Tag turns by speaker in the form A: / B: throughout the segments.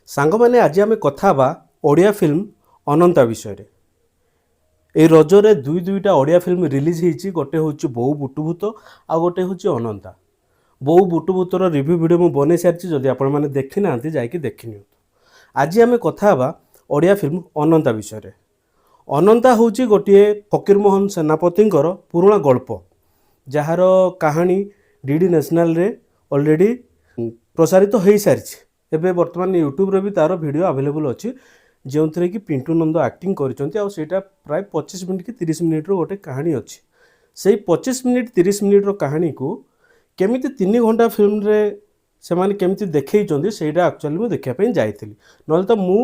A: ସାଙ୍ଗମାନେ, ଆଜି ଆମେ କଥା ହେବା ଓଡ଼ିଆ ଫିଲ୍ମ ଅନନ୍ତା ବିଷୟରେ। ଏଇ ରଜରେ ଦୁଇ ଦୁଇଟା ଓଡ଼ିଆ ଫିଲ୍ମ ରିଲିଜ୍ ହେଇଛି। ଗୋଟେ ହେଉଛି ବୋଉ ବୁଟୁଭୂତ ଆଉ ଗୋଟେ ହେଉଛି ଅନନ୍ତା। ବୋଉ ବୁଟୁଭୂତର ରିଭ୍ୟୁ ଭିଡ଼ିଓ ମୁଁ ବନେଇ ସାରିଛି। ଯଦି ଆପଣମାନେ ଦେଖିନାହାନ୍ତି, ଯାଇକି ଦେଖିନିଅନ୍ତୁ। ଆଜି ଆମେ କଥା ହେବା ଓଡ଼ିଆ ଫିଲ୍ମ ଅନନ୍ତା ବିଷୟରେ। ଅନନ୍ତା ହେଉଛି ଗୋଟିଏ ଫକୀରମୋହନ ସେନାପତିଙ୍କର ପୁରୁଣା ଗଳ୍ପ, ଯାହାର କାହାଣୀ ଡିଡି ନ୍ୟାସନାଲରେ ଅଲରେଡ଼ି ପ୍ରସାରିତ ହୋଇସାରିଛି। ଏବେ ବର୍ତ୍ତମାନ ୟୁଟ୍ୟୁବରେ ବି ତା'ର ଭିଡ଼ିଓ ଆଭେଲେବୁଲ୍ ଅଛି, ଯେଉଁଥିରେ କି ପିଣ୍ଟୁ ନନ୍ଦ ଆକ୍ଟିଂ କରିଛନ୍ତି। ଆଉ ସେଇଟା ପ୍ରାୟ 25 ମିନିଟ୍ କି 30 ମିନିଟ୍ର ଗୋଟେ କାହାଣୀ ଅଛି। ସେଇ 25 ମିନିଟ୍ 30 ମିନିଟ୍ର କାହାଣୀକୁ କେମିତି 3 ଘଣ୍ଟା ଫିଲ୍ମରେ ସେମାନେ କେମିତି ଦେଖେଇଛନ୍ତି, ସେଇଟା ଆକ୍ଚୁଆଲି ମୁଁ ଦେଖିବା ପାଇଁ ଯାଇଥିଲି। ନହେଲେ ତ ମୁଁ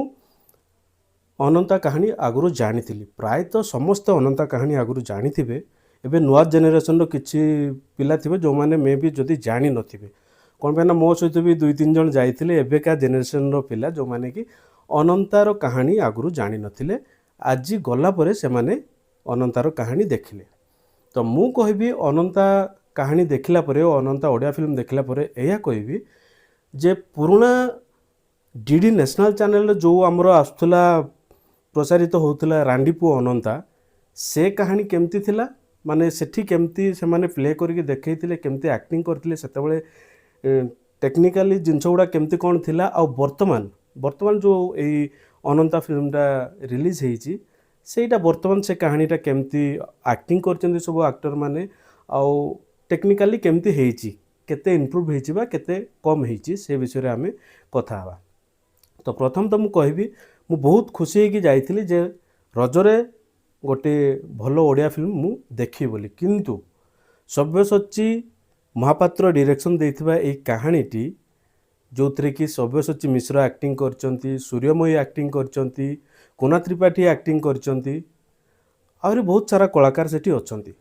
A: ଅନନ୍ତା କାହାଣୀ ଆଗରୁ ଜାଣିଥିଲି। ପ୍ରାୟତଃ ସମସ୍ତେ ଅନନ୍ତା କାହାଣୀ ଆଗରୁ ଜାଣିଥିବେ। ଏବେ ନୂଆ ଜେନେରେସନର କିଛି ପିଲା ଥିବେ, ଯେଉଁମାନେ ମେ ବି ଯଦି ଜାଣିନଥିବେ। କ'ଣ ପାଇଁ ନା ମୋ ସହିତ ବି ଦୁଇ ତିନି ଜଣ ଯାଇଥିଲେ ଏବେକା ଜେନେରେସନର ପିଲା, ଯେଉଁମାନେ କି ଅନନ୍ତାର କାହାଣୀ ଆଗରୁ ଜାଣିନଥିଲେ। ଆଜି ଗଲା ପରେ ସେମାନେ ଅନନ୍ତାର କାହାଣୀ ଦେଖିଲେ। ତ ମୁଁ କହିବି, ଅନନ୍ତା କାହାଣୀ ଦେଖିଲା ପରେ ଓ ଅନନ୍ତା ଓଡ଼ିଆ ଫିଲ୍ମ ଦେଖିଲା ପରେ ଏଇଆ କହିବି ଯେ ପୁରୁଣା ଡିଡି ନ୍ୟାସନାଲ୍ ଚ୍ୟାନେଲରେ ଯେଉଁ ଆମର ଆସୁଥିଲା, ପ୍ରସାରିତ ହେଉଥିଲା ରାଣ୍ଡିପୁଅ ଅନନ୍ତା, ସେ କାହାଣୀ କେମିତି ଥିଲା, ମାନେ ସେଠି କେମିତି ସେମାନେ ପ୍ଲେ କରିକି ଦେଖେଇଥିଲେ, କେମିତି ଆକ୍ଟିଂ କରିଥିଲେ, ସେତେବେଳେ ଟେକ୍ନିକାଲି ଜିନିଷ ଗୁଡ଼ା କେମିତି କ'ଣ ଥିଲା, ଆଉ ବର୍ତ୍ତମାନ ଯେଉଁ ଏଇ ଅନନ୍ତା ଫିଲ୍ମଟା ରିଲିଜ୍ ହେଇଛି, ସେଇଟା ବର୍ତ୍ତମାନ ସେ କାହାଣୀଟା କେମିତି ଆକ୍ଟିଂ କରିଛନ୍ତି ସବୁ ଆକ୍ଟରମାନେ ଆଉ ଟେକ୍ନିକାଲି କେମିତି ହେଇଛି, କେତେ ଇମ୍ପ୍ରୁଭ୍ ହେଇଛି ବା କେତେ କମ୍ ହେଇଛି, ସେ ବିଷୟରେ ଆମେ କଥା ହେବା। ତ ପ୍ରଥମ ତ ମୁଁ କହିବି, ମୁଁ ବହୁତ ଖୁସି ହେଇକି ଯାଇଥିଲି ଯେ ରଜରେ ଗୋଟେ ଭଲ ଓଡ଼ିଆ ଫିଲ୍ମ ମୁଁ ଦେଖିବି ବୋଲି। କିନ୍ତୁ ସବ୍ୟସଚୀ ମହାପାତ୍ର ଡିରେକ୍ସନ୍ ଦେଇଥିବା ଏଇ କାହାଣୀଟି, ଯେଉଁଥିରେ କି ସବ୍ୟସଚୀ ମିଶ୍ର ଆକ୍ଟିଂ କରିଛନ୍ତି, ସୂର୍ଯ୍ୟମୟୀ ଆକ୍ଟିଂ କରିଛନ୍ତି, କୁନା ତ୍ରିପାଠୀ ଆକ୍ଟିଂ କରିଛନ୍ତି, ଆହୁରି ବହୁତ ସାରା କଳାକାର ସେଠି ଅଛନ୍ତି,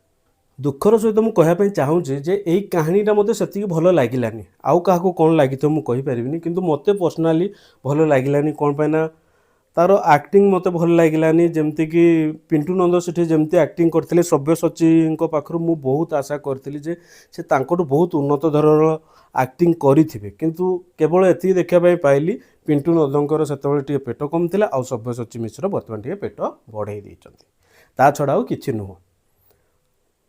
A: ଦୁଃଖର ସହିତ ମୁଁ କହିବା ପାଇଁ ଚାହୁଁଛି ଯେ ଏଇ କାହାଣୀଟା ମୋତେ ସେତିକି ଭଲ ଲାଗିଲାନି। ଆଉ କାହାକୁ କ'ଣ ଲାଗିଥିବ ମୁଁ କହିପାରିବିନି, କିନ୍ତୁ ମୋତେ ପର୍ସନାଲି ଭଲ ଲାଗିଲାନି। କ'ଣ ପାଇଁ ନା ତା'ର ଆକ୍ଟିଂ ମୋତେ ଭଲ ଲାଗିଲାନି। ଯେମିତିକି ପିଣ୍ଟୁ ନନ୍ଦ ସେଠି ଯେମିତି ଆକ୍ଟିଂ କରିଥିଲେ, ସବ୍ୟସଚୀଙ୍କ ପାଖରୁ ମୁଁ ବହୁତ ଆଶା କରିଥିଲି ଯେ ସେ ତାଙ୍କଠୁ ବହୁତ ଉନ୍ନତ ଧରଣର ଆକ୍ଟିଂ କରିଥିବେ। କିନ୍ତୁ କେବଳ ଏତିକି ଦେଖିବା ପାଇଁ ପାଇଲି, ପିଣ୍ଟୁ ନନ୍ଦଙ୍କର ସେତେବେଳେ ଟିକେ ପେଟ କମ୍ ଥିଲା ଆଉ ସବ୍ୟସଚୀ ମିଶ୍ର ବର୍ତ୍ତମାନ ଟିକେ ପେଟ ବଢ଼େଇ ଦେଇଛନ୍ତି। ତା ଛଡ଼ା ଆଉ କିଛି ନୁହଁ।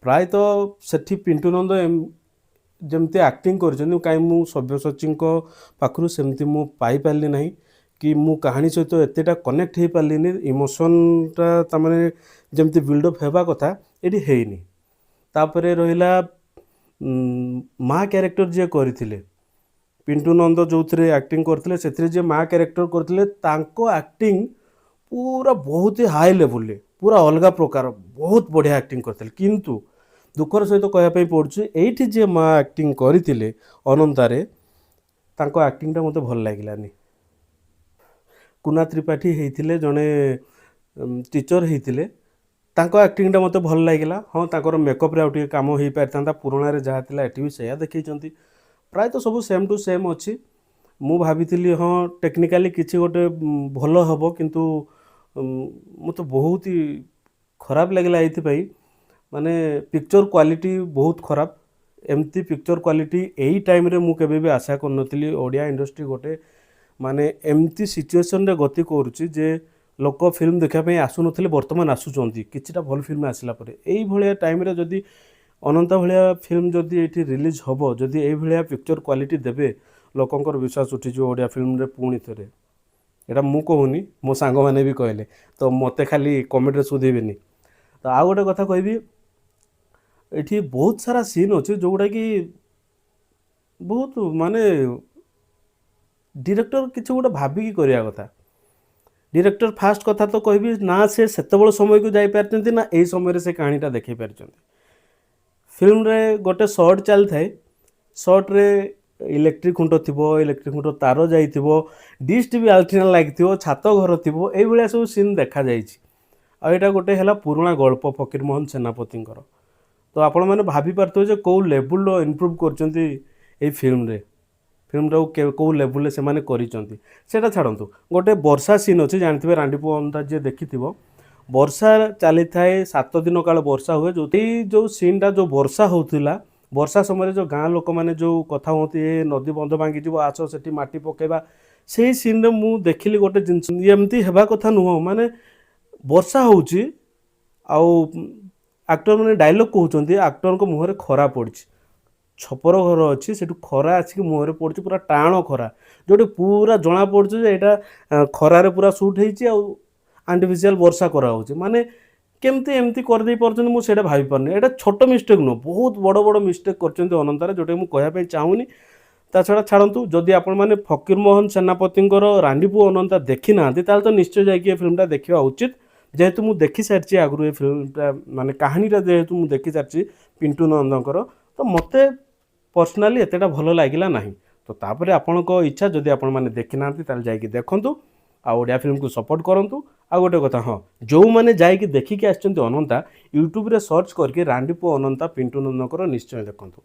A: ପ୍ରାୟତଃ ସେଠି ପିଣ୍ଟୁ ନନ୍ଦ ଯେମିତି ଆକ୍ଟିଂ କରିଛନ୍ତି, କାହିଁ ମୁଁ ସବ୍ୟସଚୀଙ୍କ ପାଖରୁ ସେମିତି ମୁଁ ପାଇପାରିଲି ନାହିଁ କି ମୁଁ କାହାଣୀ ସହିତ ଏତେଟା କନେକ୍ଟ ହେଇପାରିଲିନି। ଇମୋସନ୍ଟା ତାମାନେ ଯେମିତି ବିଲ୍ଡଅପ୍ ହେବା କଥା, ଏଠି ହେଇନି। ତାପରେ ରହିଲା ମା କ୍ୟାରେକ୍ଟର ଯିଏ କରିଥିଲେ, ପିଣ୍ଟୁ ନନ୍ଦ ଯେଉଁଥିରେ ଆକ୍ଟିଂ କରିଥିଲେ, ସେଥିରେ ଯିଏ ମା କ୍ୟାରେକ୍ଟର କରିଥିଲେ, ତାଙ୍କ ଆକ୍ଟିଂ ପୁରା ବହୁତ ହି ହାଇ ଲେଭେଲରେ, ପୁରା ଅଲଗା ପ୍ରକାର, ବହୁତ ବଢ଼ିଆ ଆକ୍ଟିଂ କରିଥିଲେ। କିନ୍ତୁ ଦୁଃଖର ସହିତ କହିବା ପାଇଁ ପଡ଼ୁଛି, ଏଇଠି ଯିଏ ମା ଆକ୍ଟିଂ କରିଥିଲେ ଅନନ୍ତାରେ, ତାଙ୍କ ଆକ୍ଟିଂଟା ମୋତେ ଭଲ ଲାଗିଲାନି। କୁନା ତ୍ରିପାଠୀ ହେଇଥିଲେ, ଜଣେ ଟିଚର୍ ହେଇଥିଲେ, ତାଙ୍କ ଆକ୍ଟିଂଟା ମୋତେ ଭଲ ଲାଗିଲା। ହଁ, ତାଙ୍କର ମେକଅପ୍ରେ ଆଉ ଟିକେ କାମ ହେଇପାରିଥାନ୍ତା। ପୁରୁଣାରେ ଯାହା ଥିଲା, ଏଠି ବି ସେଇଆ ଦେଖେଇଛନ୍ତି। ପ୍ରାୟତଃ ସବୁ ସେମ୍ ଟୁ ସେମ୍ ଅଛି। ମୁଁ ଭାବିଥିଲି, ହଁ, ଟେକ୍ନିକାଲି କିଛି ଗୋଟେ ଭଲ ହେବ, କିନ୍ତୁ ମୋତେ ବହୁତ ହି ଖରାପ ଲାଗିଲା। ଏଇଥିପାଇଁ ମାନେ ପିକ୍ଚର କ୍ୱାଲିଟି ବହୁତ ଖରାପ। ଏମିତି ପିକ୍ଚର କ୍ୱାଲିଟି ଏଇ ଟାଇମ୍ରେ ମୁଁ କେବେ ବି ଆଶା କରିନଥିଲି। ଓଡ଼ିଆ ଇଣ୍ଡଷ୍ଟ୍ରି ଗୋଟେ ମାନେ ଏମିତି ସିଚୁଏସନରେ ଗତି କରୁଛି ଯେ ଲୋକ ଫିଲ୍ମ ଦେଖିବା ପାଇଁ ଆସୁନଥିଲେ, ବର୍ତ୍ତମାନ ଆସୁଛନ୍ତି କିଛିଟା ଭଲ ଫିଲ୍ମ ଆସିଲା ପରେ। ଏଇଭଳିଆ ଟାଇମ୍ରେ ଯଦି ଅନନ୍ତା ଭଳିଆ ଫିଲ୍ମ ଯଦି ଏଇଠି ରିଲିଜ୍ ହେବ, ଯଦି ଏଇଭଳିଆ ପିକ୍ଚର କ୍ୱାଲିଟି ଦେବେ, ଲୋକଙ୍କର ବିଶ୍ୱାସ ଉଠିଯିବ ଓଡ଼ିଆ ଫିଲ୍ମରେ ପୁଣି ଥରେ। ଏଇଟା ମୁଁ କହୁନି, ମୋ ସାଙ୍ଗମାନେ ବି କହିଲେ। ତ ମୋତେ ଖାଲି କମେଣ୍ଟରେ ଶୋଧିବେନି। ତ ଆଉ ଗୋଟେ କଥା କହିବି, ଏଠି ବହୁତ ସାରା ସିନ୍ ଅଛି ଯେଉଁଗୁଡ଼ାକି ବହୁତ ମାନେ ଡିରେକ୍ଟର କିଛି ଗୋଟେ ଭାବିକି କରିବା କଥା। ଡିରେକ୍ଟର ଫାଷ୍ଟ କଥା ତ କହିବି ନା ସେ ସେତେବେଳେ ସମୟକୁ ଯାଇପାରିଛନ୍ତି ନା ଏଇ ସମୟରେ ସେ କାହାଣୀଟା ଦେଖେଇ ପାରିଛନ୍ତି। ଫିଲ୍ମରେ ଗୋଟେ ସର୍ଟ ଚାଲିଥାଏ। ସର୍ଟରେ ଇଲେକ୍ଟ୍ରିକ୍ ଖୁଣ୍ଟ ଥିବ, ଇଲେକ୍ଟ୍ରିକ୍ ଖୁଣ୍ଟ ତାର ଯାଇଥିବ, ଡିସ୍ ଟିଭି ଆଣ୍ଟିନା ଲାଗିଥିବ, ଛାତ ଘର ଥିବ, ଏଇଭଳିଆ ସବୁ ସିନ୍ ଦେଖାଯାଇଛି। ଆଉ ଏଇଟା ଗୋଟେ ହେଲା ପୁରୁଣା ଗଳ୍ପ ଫକୀରମୋହନ ସେନାପତିଙ୍କର। ତ ଆପଣମାନେ ଭାବିପାରୁଥିବେ ଯେ କେଉଁ ଲେବୁଲ୍ର ଇମ୍ପ୍ରୁଭ୍ କରିଛନ୍ତି ଏଇ ଫିଲ୍ମରେ, ଫିଲ୍ମଟାକୁ କେଉଁ ଲେବୁଲ୍ରେ ସେମାନେ କରିଛନ୍ତି। ସେଇଟା ଛାଡ଼ନ୍ତୁ, ଗୋଟେ ବର୍ଷା ସିନ୍ ଅଛି। ଜାଣିଥିବେ, ରାଣ୍ଡିପୁଅ ଅନନ୍ତା ଯିଏ ଦେଖିଥିବ, ବର୍ଷା ଚାଲିଥାଏ, 7 ଦିନ କାଳ ବର୍ଷା ହୁଏ। ଯେଉଁ ଏଇ ଯେଉଁ ସିନ୍ଟା, ଯେଉଁ ବର୍ଷା ହେଉଥିଲା, ବର୍ଷା ସମୟରେ ଯେଉଁ ଗାଁ ଲୋକମାନେ ଯେଉଁ କଥା ହୁଅନ୍ତି, "ଏ ନଦୀ ବନ୍ଧ ଭାଙ୍ଗିଯିବ, ଆସ ସେଠି ମାଟି ପକାଇବା", ସେଇ ସିନ୍ରେ ମୁଁ ଦେଖିଲି ଗୋଟେ ଜିନିଷ, ଏମିତି ହେବା କଥା ନୁହଁ। ମାନେ ବର୍ଷା ହେଉଛି ଆଉ ଆକ୍ଟର ମାନେ ଡାଇଲଗ୍ କହୁଛନ୍ତି, ଆକ୍ଟରଙ୍କ ମୁହଁରେ ଖରା ପଡ଼ିଛି। ଛପର ଘର ଅଛି, ସେଠୁ ଖରା ଆସିକି ମୁହଁରେ ପଡ଼ୁଛି, ପୁରା ଟାଣ ଖରା, ଯେଉଁଠି ପୁରା ଜଣାପଡ଼ୁଛି ଯେ ଏଇଟା ଖରାରେ ପୁରା ସୁଟ୍ ହେଇଛି ଆଉ ଆର୍ଟିଫିସିଆଲ୍ ବର୍ଷା କରାହେଉଛି। ମାନେ କେମିତି ଏମିତି କରିଦେଇ ପାରୁଛନ୍ତି, ମୁଁ ସେଇଟା ଭାବିପାରୁନି। ଏଇଟା ଛୋଟ ମିଷ୍ଟେକ୍ ନୁହଁ, ବହୁତ ବଡ଼ ବଡ଼ ମିଷ୍ଟେକ୍ କରିଛନ୍ତି ଅନନ୍ତାରେ, ଯେଉଁଟାକି ମୁଁ କହିବା ପାଇଁ ଚାହୁଁନି। ତା ଛଡ଼ା ଛାଡ଼ନ୍ତୁ, ଯଦି ଆପଣମାନେ ଫକୀରମୋହନ ସେନାପତିଙ୍କର ରାଣ୍ଡିପୁଅ ଅନନ୍ତା ଦେଖିନାହାନ୍ତି, ତାହେଲେ ତ ନିଶ୍ଚୟ ଯାଇକି ଏ ଫିଲ୍ମଟା ଦେଖିବା ଉଚିତ। ଯେହେତୁ ମୁଁ ଦେଖିସାରିଛି ଆଗରୁ ଏ ଫିଲ୍ମଟା, ମାନେ କାହାଣୀଟା ଯେହେତୁ ମୁଁ ଦେଖିସାରିଛି ପିଣ୍ଟୁ ନନ୍ଦଙ୍କର, ତ ମୋତେ ପର୍ସନାଲି ଏତେଟା ଭଲ ଲାଗିଲା ନାହିଁ। ତ ତାପରେ ଆପଣଙ୍କ ଇଚ୍ଛା, ଯଦି ଆପଣମାନେ ଦେଖିନାହାନ୍ତି ତାହେଲେ ଯାଇକି ଦେଖନ୍ତୁ ଆଉ ଓଡ଼ିଆ ଫିଲ୍ମକୁ ସପୋର୍ଟ କରନ୍ତୁ। ଆଉ ଗୋଟେ କଥା, ହଁ, ଯେଉଁମାନେ ଯାଇକି ଦେଖିକି ଆସିଛନ୍ତି ଅନନ୍ତା, ୟୁଟ୍ୟୁବରେ ସର୍ଚ୍ଚ କରିକି ରାଣ୍ଡିପୁଅ ଅନନ୍ତା ପିଣ୍ଟୁ ନନ୍ଦଙ୍କର ନିଶ୍ଚୟ ଦେଖନ୍ତୁ।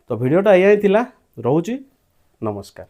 A: ତ ଭିଡ଼ିଓଟା ଏଇଆ ହିଁ ଥିଲା, ରହୁଛି, ନମସ୍କାର।